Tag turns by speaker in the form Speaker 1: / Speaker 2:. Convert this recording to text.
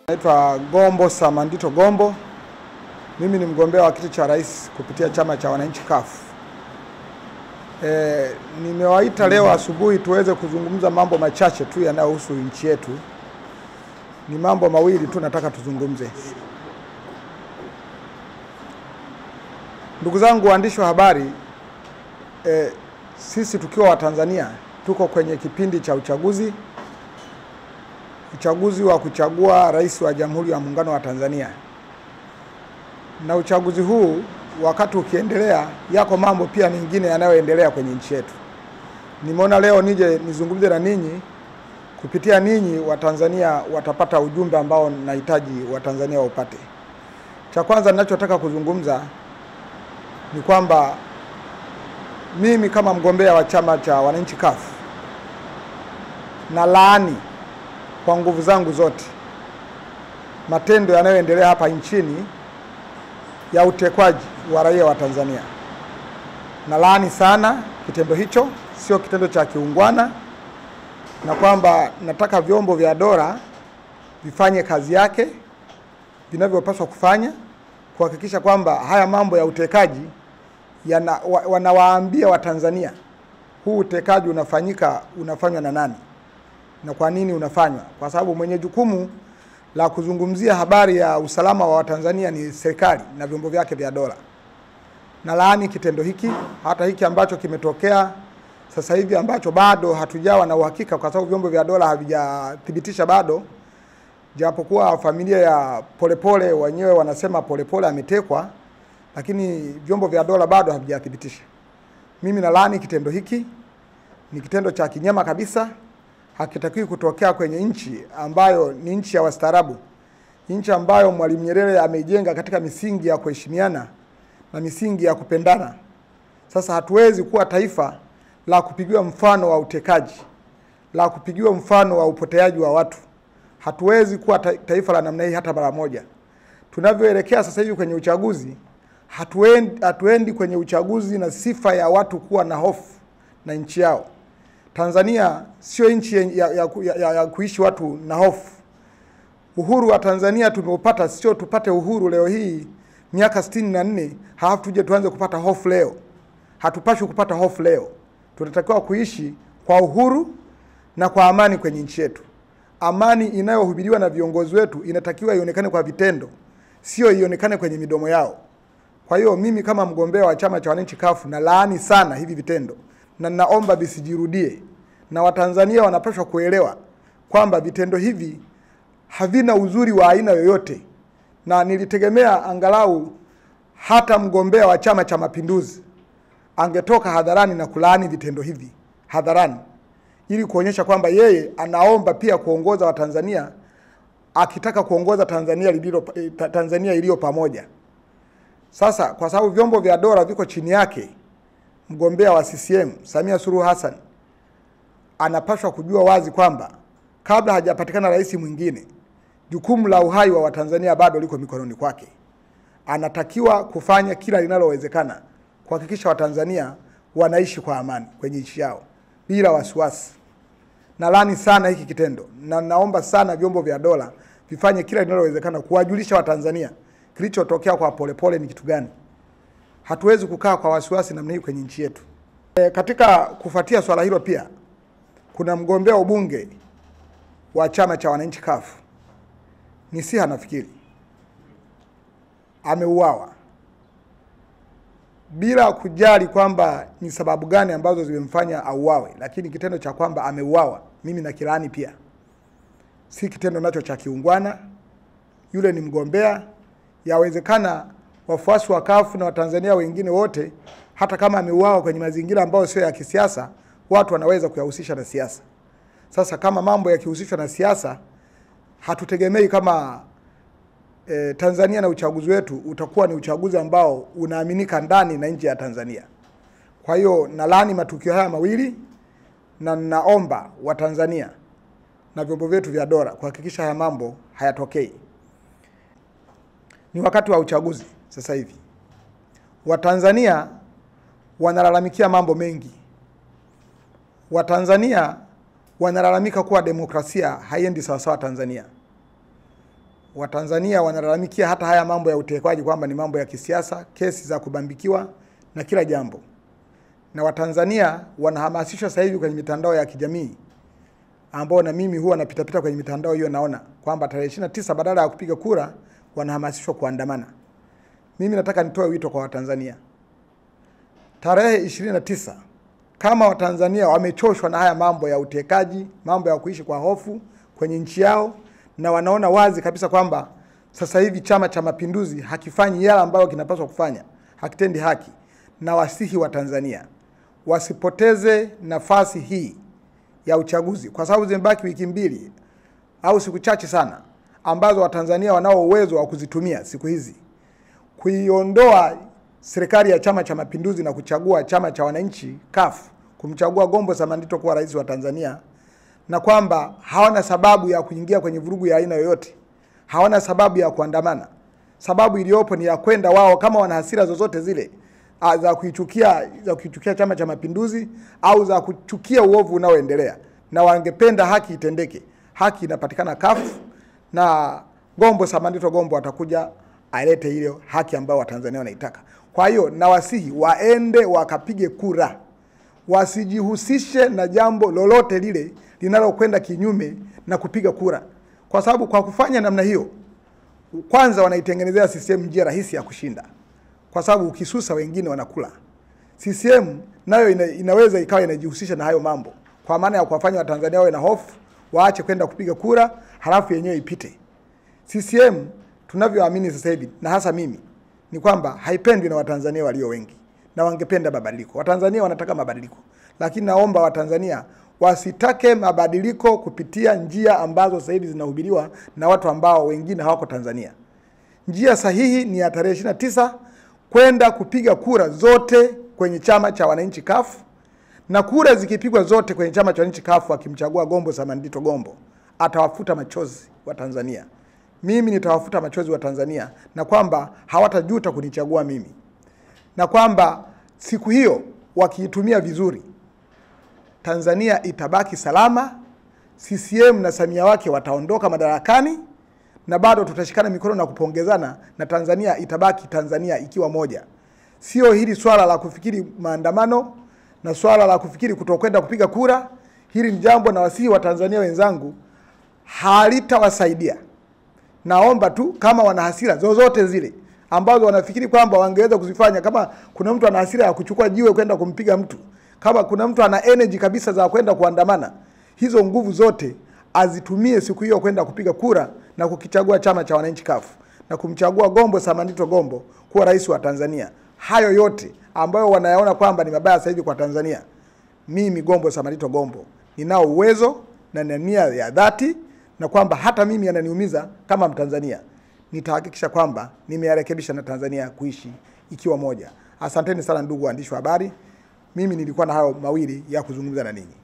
Speaker 1: Naitwa Gombo Samandito Gombo. Mimi ni mgombea wa kiti cha rais kupitia chama cha wananchi CUF. Nimewaita leo asubuhi tuweze kuzungumza mambo machache tu yanayohusu nchi yetu. Ni mambo mawili tu nataka tuzungumze. Ndugu zangu waandishi wa habari, sisi tukiwa wa Tanzania tuko kwenye kipindi cha uchaguzi. Uchaguzi wa kuchagua rais wa Jamhuri ya Muungano wa Tanzania. Na uchaguzi huu wakati ukiendelea, yako mambo pia mengine yanayoendelea kwenye nchi yetu. Nimeona leo nije nizungumze na ninyi, kupitia ninyi wa Tanzania watapata ujumbe ambao nahitaji wa Tanzania waupate. Cha kwanza ninachotaka kuzungumza ni kwamba mimi kama mgombea wa chama cha wananchi CUF na laani kwa nguvu zangu zote matendo yanayoendelea hapa nchini ya utekwaji wa raia wa Tanzania. Na laani sana kitendo hicho, sio kitendo cha kiungwana, na kwamba nataka vyombo vya dola vifanye kazi yake vinavyopaswa kufanya, kuhakikisha kwamba haya mambo ya utekaji wanawaambia wa Tanzania huu utekaji unafanyika, unafanywa na nani na kwa nini unafanywa, kwa sababu mwenye jukumu la kuzungumzia habari ya usalama wa Tanzania ni serikali na vyombo vyake vya dola. Na laani kitendo hiki, hata hiki ambacho kimetokea sasa hivi ambacho bado hatujawa na uhakika kwa sababu vyombo vya dola havijathibitisha bado, japokuwa familia ya Polepole wenyewe wanasema Polepole ametekwa, lakini vyombo vya dola bado havijathibitisha. Mimi nalaani kitendo hiki, ni kitendo cha kinyama kabisa. Hakitakiwi kutokea kwenye nchi ambayo ni nchi ya wastaarabu, nchi ambayo Mwalimu Nyerere ameijenga katika misingi ya kuheshimiana na misingi ya kupendana. Sasa hatuwezi kuwa taifa la kupigiwa mfano wa utekaji, la kupigiwa mfano wa upoteaji wa watu. Hatuwezi kuwa taifa la namna hii hata mara moja. Tunavyoelekea sasa hivi kwenye uchaguzi, hatuendi kwenye uchaguzi na sifa ya watu kuwa na hofu na nchi yao. Tanzania sio nchi ya kuishi watu na hofu. Uhuru wa Tanzania tumeupata, sio tupate uhuru leo hii miaka 64 halafu tuje tuanze kupata hofu leo. Hatupashwi kupata hofu leo. Tunatakiwa kuishi kwa uhuru na kwa amani kwenye nchi yetu. Amani inayohubiriwa na viongozi wetu inatakiwa ionekane kwa vitendo, sio ionekane kwenye midomo yao. Kwa hiyo mimi kama mgombea wa chama cha wananchi CUF na laani sana hivi vitendo, na naomba visijirudie. Na Watanzania wanapaswa kuelewa kwamba vitendo hivi havina uzuri wa aina yoyote. Na nilitegemea angalau hata mgombea wa Chama cha Mapinduzi angetoka hadharani na kulaani vitendo hivi hadharani, ili kuonyesha kwamba yeye anaomba pia kuongoza Watanzania, akitaka kuongoza Tanzania iliyo pamoja. Sasa kwa sababu vyombo vya dola viko chini yake, mgombea wa CCM Samia Suluhu Hassan anapaswa kujua wazi kwamba kabla hajapatikana rais mwingine, jukumu la uhai wa Watanzania bado liko mikononi kwake. Anatakiwa kufanya kila linalowezekana kuhakikisha Watanzania wanaishi kwa amani kwenye nchi yao bila wasiwasi. Nalaani sana hiki kitendo, na naomba sana vyombo vya dola vifanye kila linalowezekana kuwajulisha Watanzania kilichotokea kwa Polepole ni kitu gani. Hatuwezi kukaa kwa wasiwasi namna hii kwenye nchi yetu. Katika kufuatia swala hilo pia kuna mgombea ubunge wa chama cha wananchi CUF, ni Siha nafikiri, ameuawa bila kujali kwamba ni sababu gani ambazo zimemfanya auawe, lakini kitendo cha kwamba ameuawa mimi nakilaani pia. Si kitendo nacho cha kiungwana. Yule ni mgombea, yawezekana wafuasi wa CUF na Watanzania wengine wote, hata kama ameuawa kwenye mazingira ambayo sio ya kisiasa, watu wanaweza kuyahusisha na siasa. Sasa kama mambo yakihusishwa na siasa, hatutegemei kama Tanzania na uchaguzi wetu utakuwa ni uchaguzi ambao unaaminika ndani na nje ya Tanzania. Kwa hiyo nalaani matukio haya mawili, na naomba Watanzania na vyombo vyetu vya dola kuhakikisha haya mambo hayatokei. Ni wakati wa uchaguzi sasa hivi. Watanzania wanalalamikia mambo mengi. Watanzania wanalalamika kuwa demokrasia haiendi sawa sawa Tanzania. Watanzania wanalalamikia hata haya mambo ya utekwaji kwamba ni mambo ya kisiasa, kesi za kubambikiwa na kila jambo. Na Watanzania wanahamasishwa sasa hivi kwenye mitandao ya kijamii, ambao na mimi huwa napita kwenye mitandao hiyo, naona kwamba tarehe 29 badala ya kupiga kura wanahamasishwa kuandamana. Mimi nataka nitoe wito kwa Watanzania. Tarehe 29, kama Watanzania wamechoshwa na haya mambo ya utekaji, mambo ya kuishi kwa hofu kwenye nchi yao, na wanaona wazi kabisa kwamba sasa hivi Chama cha Mapinduzi hakifanyi yale ambayo kinapaswa kufanya, hakitendi haki, na wasihi wa Tanzania wasipoteze nafasi hii ya uchaguzi, kwa sababu zimebaki wiki mbili au siku chache sana ambazo Watanzania wanao uwezo wa kuzitumia siku hizi kuiondoa serikali ya Chama cha Mapinduzi na kuchagua Chama cha Wananchi CUF, kumchagua Gombo Samandito kuwa rais wa Tanzania, na kwamba hawana sababu ya kuingia kwenye vurugu ya aina yoyote, hawana sababu ya kuandamana. Sababu iliyopo ni ya kwenda wao, kama wana hasira zozote zile za kuichukia Chama cha Mapinduzi au za kuchukia uovu unaoendelea, na wangependa haki itendeke. Haki inapatikana CUF, na Gombo Samandito Gombo atakuja alete ile haki ambayo Watanzania wanaitaka. Kwa hiyo nawasihi waende wakapige kura, wasijihusishe na jambo lolote lile linalokwenda kinyume na kupiga kura, kwa sababu kwa kufanya namna hiyo, kwanza wanaitengenezea CCM njia rahisi ya kushinda, kwa sababu ukisusa wengine wanakula. CCM nayo inaweza ikawa inajihusisha na hayo mambo, kwa maana ya kuwafanya Watanzania wawe na hofu, waache kwenda kupiga kura, halafu yenyewe ipite. CCM tunavyoamini sasa hivi, na hasa mimi, ni kwamba haipendwi na Watanzania walio wengi, na wangependa mabadiliko. Watanzania wanataka mabadiliko, lakini naomba Watanzania wasitake mabadiliko kupitia njia ambazo sasa hivi zinahubiriwa na watu ambao wengine hawako Tanzania. Njia sahihi ni ya tarehe 29 kwenda kupiga kura zote kwenye Chama cha Wananchi CUF, na kura zikipigwa zote kwenye Chama cha Wananchi CUF, akimchagua Gombo Samandito Gombo atawafuta machozi wa Tanzania. Mimi nitawafuta machozi wa Tanzania, na kwamba hawatajuta kunichagua mimi, na kwamba siku hiyo wakiitumia vizuri, Tanzania itabaki salama. CCM na Samia wake wataondoka madarakani, na bado tutashikana mikono na kupongezana, na Tanzania itabaki Tanzania ikiwa moja. Sio hili swala la kufikiri maandamano na swala la kufikiri kutokwenda kupiga kura. Hili ni jambo na wasihi wa Tanzania wenzangu, halitawasaidia. Naomba tu kama wana hasira zozote zile ambazo wanafikiri kwamba wangeweza kuzifanya, kama kuna mtu ana hasira ya kuchukua jiwe kwenda kumpiga mtu, kama kuna mtu ana energy kabisa za kwenda kuandamana, hizo nguvu zote azitumie siku hiyo kwenda kupiga kura na kukichagua Chama cha Wananchi CUF na kumchagua Gombo Samandito Gombo kuwa rais wa Tanzania. Hayo yote ambayo wanayaona kwamba ni mabaya sasa hivi kwa Tanzania, mimi Gombo Samandito Gombo ninao uwezo na nia ya dhati, na kwamba hata mimi yananiumiza kama Mtanzania, nitahakikisha kwamba nimeyarekebisha na Tanzania kuishi ikiwa moja. Asanteni sana ndugu waandishi wa habari. Mimi nilikuwa na hayo mawili ya kuzungumza na ninyi.